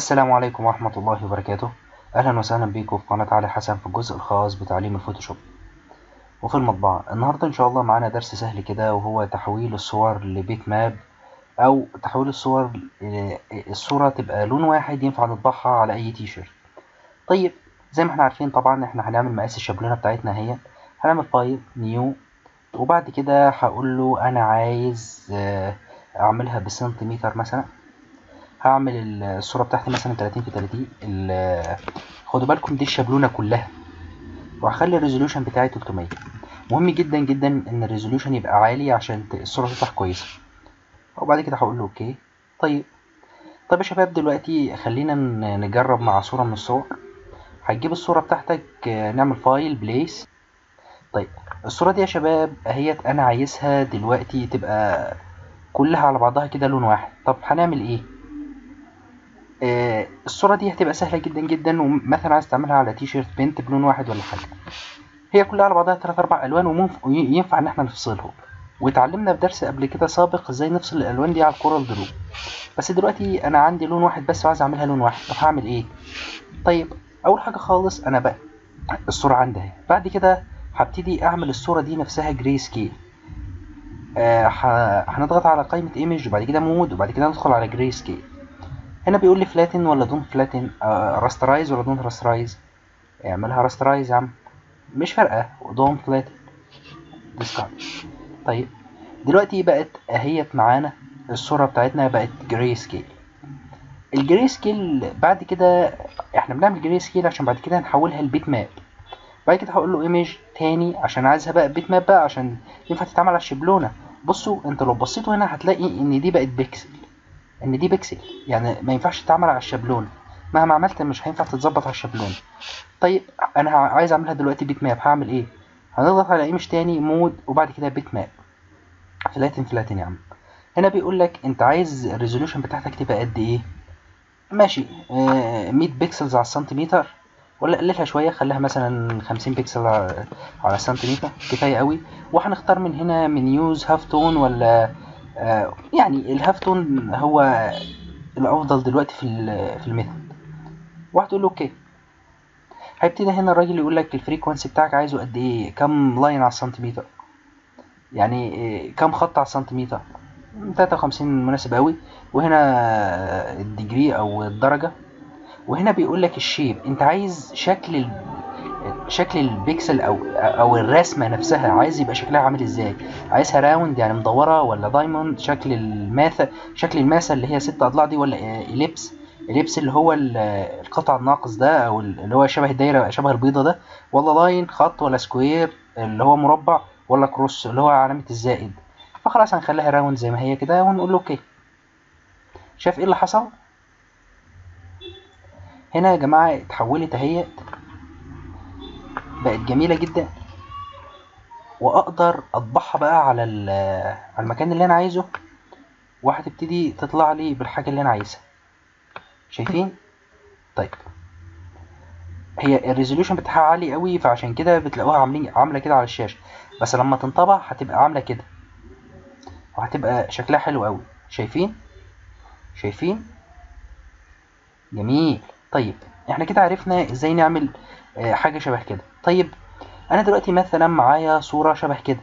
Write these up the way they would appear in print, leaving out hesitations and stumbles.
السلام عليكم ورحمة الله وبركاته. أهلا وسهلا بيكم في قناة علي حسن في الجزء الخاص بتعليم الفوتوشوب وفي المطبعة. النهاردة إن شاء الله معانا درس سهل كده، وهو تحويل الصور ل bitmap، أو تحويل الصور الصورة تبقى لون واحد ينفع نطبعها على أي تيشيرت. طيب زي ما احنا عارفين طبعا احنا هنعمل مقاس الشابلونة بتاعتنا، هي هنعمل file new، وبعد كده هقول له أنا عايز أعملها بالسنتيمتر مثلا. هعمل الصورة بتاعتي مثلا 30 في 30. خدوا بالكم دي الشابلونة كلها، وهخلي ال resolution بتاعي 300. مهم جدا جدا ان ال resolution يبقى عالي عشان الصورة تطلع كويسة. وبعد كده هقول له okay. طيب يا شباب، دلوقتي خلينا نجرب مع صورة من الصور. هتجيب الصورة بتاعتك، نعمل file place. طيب الصورة دي يا شباب اهيت، انا عايزها دلوقتي تبقى كلها على بعضها كده لون واحد. طب هنعمل ايه؟ الصورة دي هتبقى سهلة جدا جدا، ومثلا عايز تعملها على تيشيرت بنت بلون واحد ولا حاجة، هي كلها على بعضها 3-4 ألوان، وينفع إن احنا نفصلهم. واتعلمنا في درس قبل كده سابق ازاي نفصل الألوان دي على ال CorelDRAW. بس دلوقتي أنا عندي لون واحد بس وعايز أعملها لون واحد، طب هعمل إيه؟ طيب أول حاجة خالص أنا بقى الصورة عندي أهي، بعد كده هبتدي أعمل الصورة دي نفسها grayscale. هنضغط على قائمة image وبعد كده mode وبعد كده ندخل على grayscale. هنا بيقول لي flatten ولا don't flatten، rasterize ولا don't rasterize. اعملها rasterize يا عم، مش فارقه، don't flatten discard. طيب دلوقتي بقت اهيت معانا الصوره بتاعتنا بقت grayscale. ال grayscale بعد كده احنا بنعمل grayscale عشان بعد كده نحولها ل bitmap. بعد كده هقول له image تاني عشان عايزها بقى bitmap بقى عشان ينفع تتعمل على الشبلونه. بصوا انتوا لو بصيتوا هنا هتلاقي ان دي بقت بيكسل، ان دي بيكسل، يعني ما ينفعش تتعمل على الشابلون، مهما عملت مش هينفع تتظبط على الشابلون. طيب انا عايز اعملها دلوقتي bitmap، هعمل ايه؟ هنضغط على image تاني mode وبعد كده bitmap flatten flatten يا عم. هنا بيقول لك انت عايز ال resolution بتاعتك تبقى قد ايه؟ ماشي، 100 pixels على السنتيمتر، ولا قللها شويه، خليها مثلا 50 بكسل على السنتيمتر، كفايه قوي. وهنختار من هنا من use halftone ولا يعني ال halftone هو الافضل دلوقتي في ال method، وهتقول له okay. هيبتدي هنا الراجل يقول لك ال frequency بتاعك عايزه قد ايه، كم line على السنتيمتر، يعني كم خط على السنتيمتر. 53 مناسب قوي. وهنا ال degree او الدرجة، وهنا بيقول لك ال shape، انت عايز شكل البيكسل او الرسمه نفسها عايز يبقى شكلها عامل ازاي، عايزها round يعني مدوره، ولا diamond شكل الماثه، شكل الماسه اللي هي 6 اضلاع دي، ولا ellipse، ellipse اللي هو القطع الناقص ده، او اللي هو شبه الدايره شبه البيضه ده، ولا line خط، ولا square اللي هو مربع، ولا cross اللي هو علامه الزائد. فخلاص هنخليها round زي ما هي كده ونقول له okay. شايف ايه اللي حصل هنا يا جماعه؟ اتحولت اهيت، بقت جميلة جدا، واقدر اطبعها بقى على المكان اللي انا عايزه، وهتبتدي تطلع لي بالحاجة اللي انا عايزها. شايفين؟ طيب هي ال resolution بتاعها عالي قوي، فعشان كده بتلاقوها عاملة كده على الشاشة، بس لما تنطبع هتبقى عاملة كده، وهتبقى شكلها حلو قوي. شايفين؟ شايفين؟ جميل. طيب احنا كده عرفنا ازاي نعمل حاجة شبه كده. طيب انا دلوقتي مثلا معايا صورة شبه كده،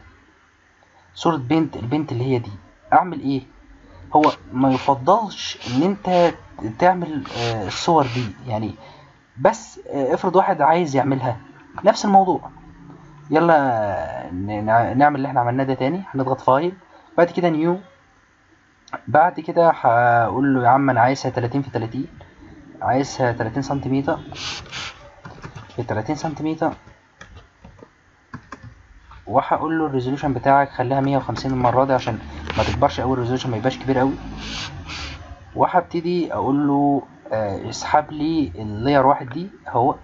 صورة بنت، البنت اللي هي دي، اعمل ايه؟ هو ما يفضلش ان انت تعمل الصور دي يعني، بس افرض واحد عايز يعملها نفس الموضوع. يلا نعمل اللي احنا عملناه ده تاني. هنضغط file بعد كده new، بعد كده هقول له يا عم انا عايزها 30 في 30، عايزها 30 سنتيمتر في 30 سنتيمتر، وهقول له ال resolution بتاعك خليها 150 المرة دي عشان ما تكبرش قوي، ال resolution ما يبقاش كبير قوي. وهبتدي اقول له اسحب لي ال layer 1 دي اهوت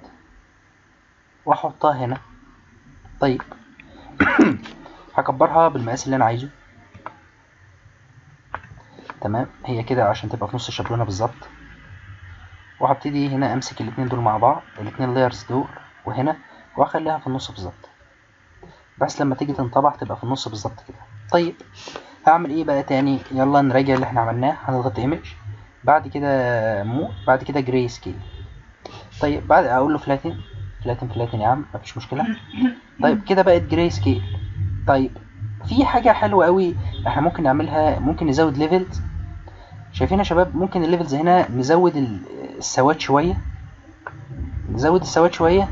واحطها هنا. طيب هكبرها بالمقاس اللي انا عايزه، تمام، هي كده عشان تبقى في نص الشابلونه بالظبط. وهبتدي هنا امسك الاتنين دول مع بعض، الاتنين layers دول، وهنا واخليها في النص بالظبط، بس لما تيجي تنطبع تبقى في النص بالظبط كده. طيب هعمل ايه بقى تاني؟ يلا نراجع اللي احنا عملناه. هنضغط image بعد كده mode، بعد كده gray scale. طيب بعد اقول له flatten flatten flatten يا عم، مفيش مشكلة. طيب كده بقت gray scale. طيب في حاجة حلوة قوي احنا ممكن نعملها، ممكن نزود levels. شايفين يا شباب؟ ممكن ال levels هنا نزود السواد شوية، نزود السواد شوية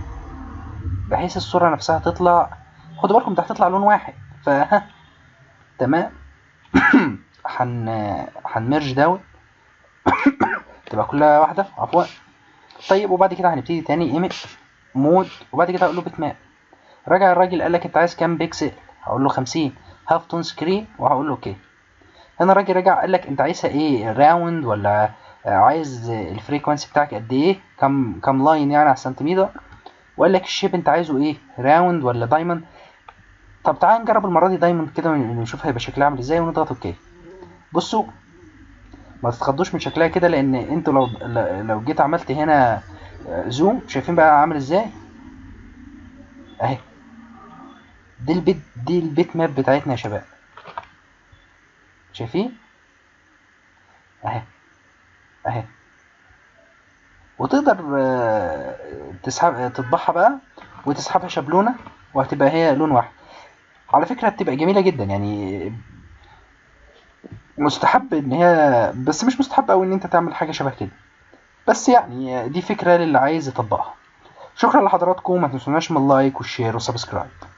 بحيث الصورة نفسها تطلع، خدوا بالكم ده هتطلع لون واحد، ف تمام. هن merge down تبقى كلها واحدة، عفوا. طيب وبعد كده هنبتدي تاني image mode، وبعد كده هقول له bitmap. رجع الراجل قال لك انت عايز كام بيكسل؟ هقول له 50 halftone screen، وهقول له okay. هنا الراجل رجع قال لك انت عايزها ايه، round ولا عايز ال frequency بتاعك قد ايه، كام line يعني على السنتيمتر، وقال لك ال shape انت عايزه ايه، round ولا diamond. طب تعال نجرب المرة دي diamond كده ونشوف هيبقى شكلها عامل ازاي، ونضغط okay. بصوا ما تتخضوش من شكلها كده، لان انتوا لو جيت عملت هنا zoom، شايفين بقى عامل ازاي اهي. دي ال bitmap بتاعتنا يا شباب، شايفين اهي اهي. وتقدر تسحب تطبعها بقى وتسحبها شابلونه، وهتبقى هي لون واحد. على فكرة بتبقى جميلة جدا يعني، مستحب ان هي، بس مش مستحب قوي ان انت تعمل حاجة شبه كده، بس يعني دي فكرة للي عايز يطبقها. شكرا لحضراتكم، ما تنسوناش من ال like وال share وال subscribe.